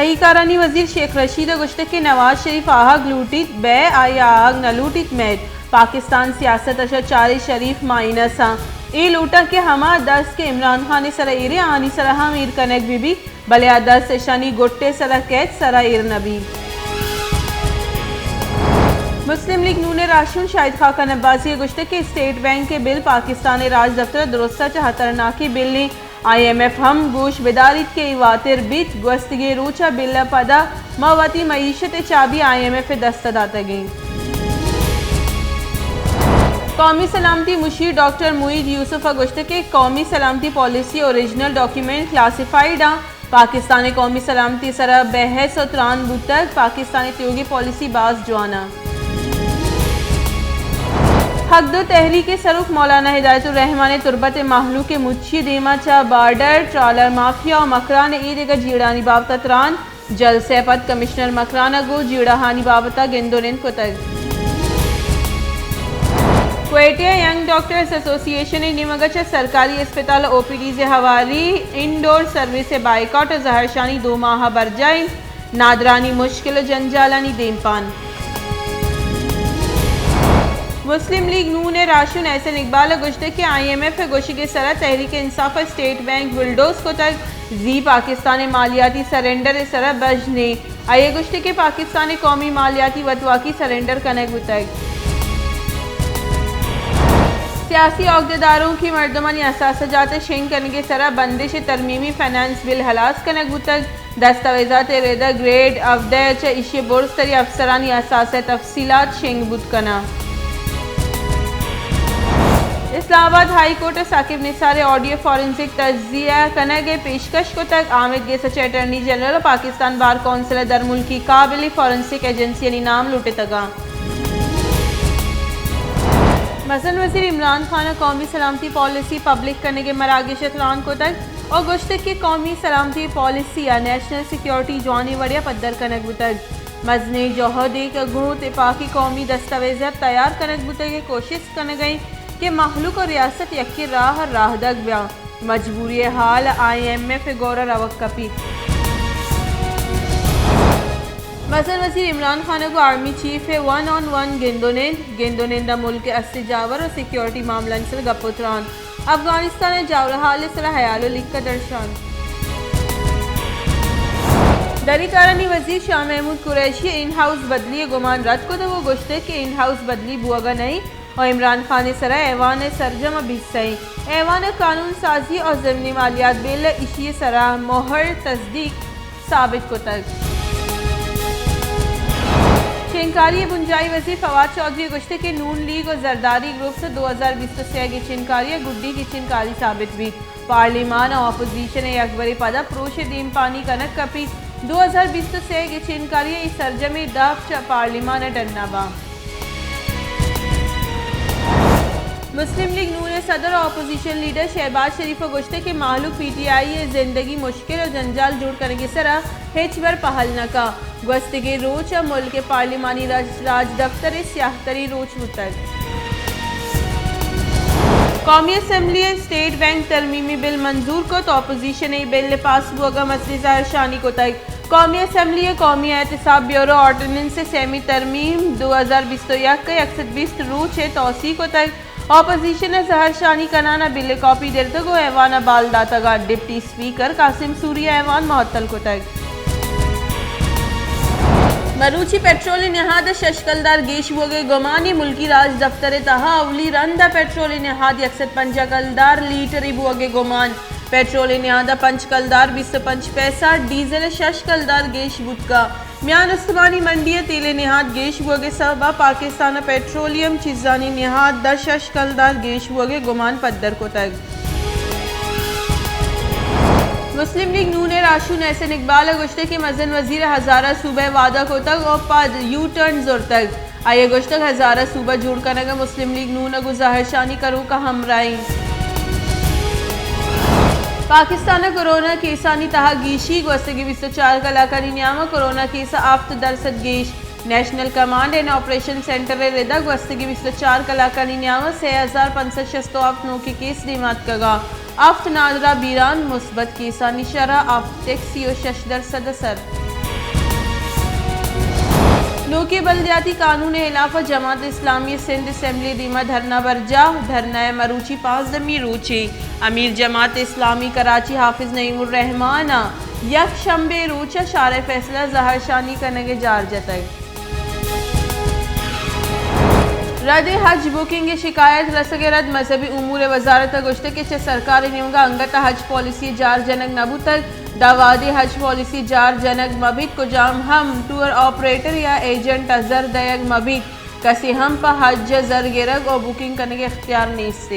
تہی کارانی وزیر شیخ رشید ءَ گوشتگ کہ نواز شریف آہگ لوٹیت بئے، آئی ءَ آہگ نہ لوٹیت مئیت۔ پاکستان سیاست ءَ شہ چاریں شریف مائنس آں۔ اے لوٹاں کہ ہما دست کہ عمران خان ءِ سرا ایر ایں، آہانی سرا ہم ایر کنگ بہ بیت، بلے آ دست اشانی گٹ ءِ سرا کیت، سرا ایر نہ بیت۔ مسلم لیگ نون ءِ راہشون شاہد خاقان عباسی ءَ گوشتگ کہ اسٹیٹ بینک ءِ بل پاکستان ءِ راجدپتر ءَ درستاں چہ خطرناکیں بلے، آئی ایم ایف ہم گوش بداریت کہ اے واتر بیت۔ گوستگیں روچ ءَ بل ءَ پدا ما وتی معیشت ءِ چابی آئی ایم ایف ءِ دست ءَ داتگ ایں۔ قومی سلامتی مشیر ڈاکٹر معید یوسف ءَ گوشتگ کہ قومی سلامتی پالیسی اوریجنل ڈاکیومنٹ کلاسیفائیڈ آں، پاکستان ءِ قومی سلامتی ءِ سرا بحث ءُ تران بوتگ، پاکستان ءِ تیوگیں پالیسی باز جوان آں۔ حق دو تحریک ءِ سروک مولانا ہدایت الرحمان ءَ تربت ءِ مہلوک ءِ مچی ءِ دیما چہ بارڈر، ٹرالر مافیا ءُ مکران ءِ اے دگہ جیڑھانی بابت ءَ تران، جلسہ ءَ پد کمشنر مکران ءَ گوں جیڑھانی بابت ءَ گند ءُ نند کتگ۔ کوئٹہ ءَ ینگ ڈاکٹرز ایسوسی ایشن ءِ نیمگ ءَ چہ سرکاری ہسپتال ءُ او پی ڈیز ءِ ہواری، انڈور سروس ءِ بائیکاٹ ءُ زہرشانی دو ماہ ءَ برجاہ انت، نادرانی مشکل ءُ جنجالانی دیمپان۔ مسلم لیگ نون ءِ راہشون احسن اقبال ءَ گوشتگ کہ آئی ایم ایف ءِ گوشگ ءِ سرا تحریک انصاف ءَ اسٹیٹ بینک بلڈوز کتگ، زی پاکستان ءِ مالیاتی سرنڈر ءِ سرا بژن ایں۔ آئی ءَ گوشتگ کہ پاکستان ءِ قومی مالیاتی وتواکی سرنڈر کنگ بوتگ۔ سیاسی عہدیداروں کہ مردمانی اثاثہ جات ءِ شنگ کنگ ءِ سرا بندش ءِ ترمیمی فنانس بل ہلاس کنگ بوتگ۔ دستاویزات ءِ رد ءَ گریڈ ہبدہ ءَ چہ ایشی ءِ برزتریں افسرانی اثاثہ ءِ تفصیلات شنگ بوت کناں۔ اسلام آباد ہائی کورٹ ءَ ثاقب نثار ءِ آڈیو فارنزک تجزیہ کنگ ءِ پیشکش کتگ۔ آمید گس ءَ چہ اٹارنی جنرل ءُ پاکستان بار کونسل ءَ درملکی قابل فارنسک ایجنسیانی نام لوٹتگ اَنت۔ مزن وزیر عمران خان ءَ قومی سلامتی پالیسی پبلک کنگ ءِ مراگش ءَ تران کتگ ءُ گوشتگ کہ قومی سلامتی پالیسی ءَ نیشنل سیکورٹی جوانیں وڑے ءَ پدر کنگ بوتگ۔ مزنیں جہدے کہ گوں تپاکی قومی دستاویز ءَ تیار کنگ بوتگ ءُ کوشست کنگ ءَ اِنت کہ مہلوک ءُ ریاست یکیں راہ ءَ راہدگ بیاں۔ مجبوری ءِ حال ءَ آئی ایم ایف ءِ گور ءَ روگ کپیت۔ مزن وزیر عمران خان ءَ گوں آرمی چیف ءَ ون آن ون گند ءُ نند، گند ءُ نند ءَ ملک ءِ ہستی جاور ءُ سیکورٹی معاملہانی سر ءَ گپ ءُ تران۔ افغانستان ءِ جاور ءِ حال ءِ سر ءَ ہیال ءُ لیکہ درشان۔ دری کارانی وزیر شاہ محمود قریشی ءَ ان ہاؤس بدلی ءِ گمان رد کتگ ءُ گوشتگ کہ ان ہاؤس بدلی بوگ ءَ نہ اِنت ءُ عمران خان ءِ سر ءَ ایوان ءِ سرجم ءَ بیسہ اِنت۔ ایوان ءَ قانون سازی ءُ ضمنی مالیات بل ءَ ایشی ءِ سر ءَ مہر تصدیق ثابت کتگ۔ شنگکاری ءِ بنجاہی وزیر فواد چوہدری ءَ گوشتگ کہ نون لیگ ءُ زرداری گروپس ءَ دو ہزار بیست ءُ سئے ءِ گچینکاری ءَ گڈی گچینکاری ثابت بیت۔ پارلیمان ءَ اپوزیشن ءِ یکبرے پدا پروش ءِ دیمپانی کنگ کپیت۔ دو ہزار بیست ءُ سئے ءِ گچینکاری ءِ اے سرجمیں دپ چہ پارلیمان ءَ ڈنّا باں۔ مسلم لیگ نون ءِ صدر ءُ اپوزیشن لیڈر شہباز شریف ءَ گوشتگ کہ مہلوک پی ٹی آئی ءِ زندگی مشکل ءُ جنجال جوڑ کنگ ءِ سر ءَ ہچبر پہل نہ کنت۔ گوستگیں روچ ءَ ملک ءِ پارلیمانی راج، راجدپتر ءِ سیاہ تریں روچ بوتگ۔ قومی اسمبلی ءَ اسٹیٹ بینک ترمیمی بل منظور کت، اپوزیشن ءَ اے بل ءِ پاس بوگ ءَ مزنیں زہرشانی کتگ۔ قومی اسمبلی ءِ قومی احتساب بیورو آرڈیننس ءِ سیمی ترمیم دو ہزار بیست ءُ یک ءَ یک سد بیست روچ ءَ توسیع کتگ۔ اپوزیشن ءَ زہرشانی کنان ءَ بل ءِ کاپی درتگ ءُ ایوان ءَ بال داتگ اَت۔ ڈپٹی اسپیکر قاسم سوری ءَ ایوان معطل کتگ۔ مروچی پٹرول ءِ نہاد ءَ شش کلدار گیش بوگ ءِ گمان اِنت۔ ملکی راجدپتر ءِ تہا اولی رند ءَ پٹرول ءِ نہاد یک سد پنجاہ کلدار لیٹرے بوگ ءِ گمان۔ پٹرول ءِ نہاد ءَ پنچ کلدار بیست ءُ پنچ پیسہ، ڈیزل ءَ شش کلدار گیش بوتگ۔ میان استمانی منڈی ءَ تیل ءِ نہاد گیش بوگ ءِ سبب ءَ پاکستان ءَ پٹرولیم چیزانی نہاد ءَ شش کلدار گیش بوگ ءِ گمان پدر کتگ۔ مسلم لیگ نون ءِ راہشون احسن اقبال ءَ گوشتگ کہ مزن وزیر ءَ ہزارہ صوبہ ءِ وعدہ کتگ ءُ پد یو ٹرن زرتگ۔ آئی ءَ گوشتگ ہزارہ صوبہ جوڑ کنگ ءَ مسلم لیگ نون ءَ گوں زہرشانی کنوکاں ہمراہ ایں۔ پاکستان ءَ کورونا کیسانی تہا گیشی، گوستگیں بیست ءُ چار کلاکانی نیام ءَ کورونا کیس ءَ ہفت درسد گیش۔ National command and operation centre ءِ رد ءَ گوستگیں بیست ءُ چار کلاکانی نیام ءَ سے ہزار پنچ سد شست ءُ ہفت نوکیں کیس دیما اتکگ اَنت۔ ہفت نادراہ بیران، مثبت کیسانی شرح ہفت ٹک سی ءُ شش درسد ءَ سر۔ نوکیں بلدیاتی قانون ءِ ہلاف ءَ جماعت اسلامی سندھ اسمبلی ءِ دیما دھرنا برجاہ، دھرنا ءِ مروچی پانزدہمی روچے۔ امیر جماعت اسلامی کراچی حافظ نعیم الرحمان ءَ یک شنبے روچ ءَ شارع فیصل ءَ زہرشانی کنگ ءِ جار جتگ۔ رد حج بکنگ ءِ شکایت رسگ ءِ رد مذہبی امور ءِ وزارت ءَ گوشتگ کہ چہ سرکار ءِ نیمگ ءَ انگت ءَ حج پالیسی جار جنگ نہ بوتگ، داں وہدے حج پالیسی جار جنگ مہ بیت، کجام ہم ٹور آپریٹر یا ایجنٹ ءَ زر دئیگ مہ بیت، کسے ہم پہ حج ءِ زر گرگ ءُ بکنگ کنگ ءِ اختیار نیست۔